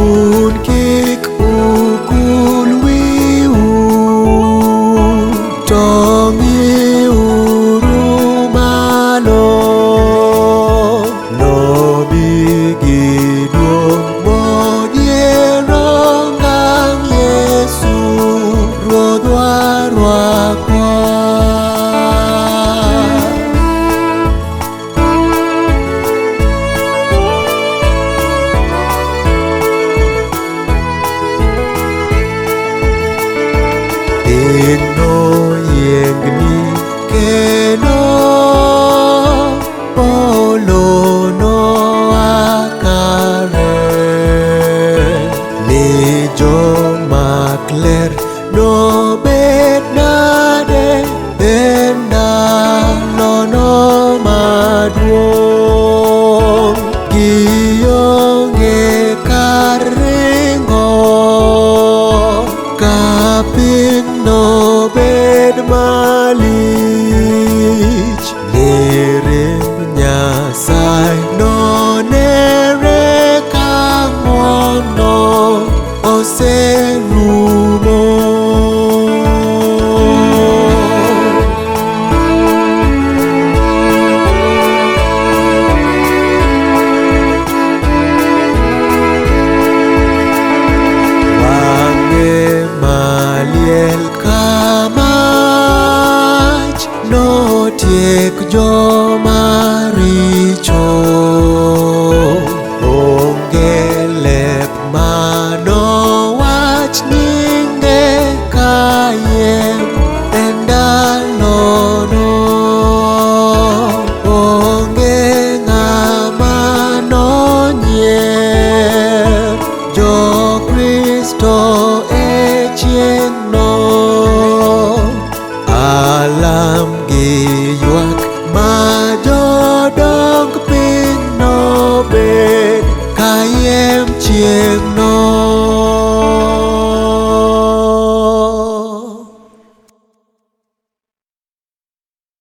Un kik ukul wiu, to ng'iuru malo. Nobi gi duong' modiero ngang' Yesu Ruodhwa rwakwa. Piny noyiengni kendo polo noa kare, mi jomak ler nobed nade e ndalono maduong'. Gionge kar ringo ka piny nobed malich, mirimb Nyasaye nonere ka ng'wono oserumo. Wang'e maliel ka mach notiek joma richo. Onge lep manowach nyinge kayiem e ndalono. Onge ng'ama nonyier Jokristo e chieng'no. Alam gi ywak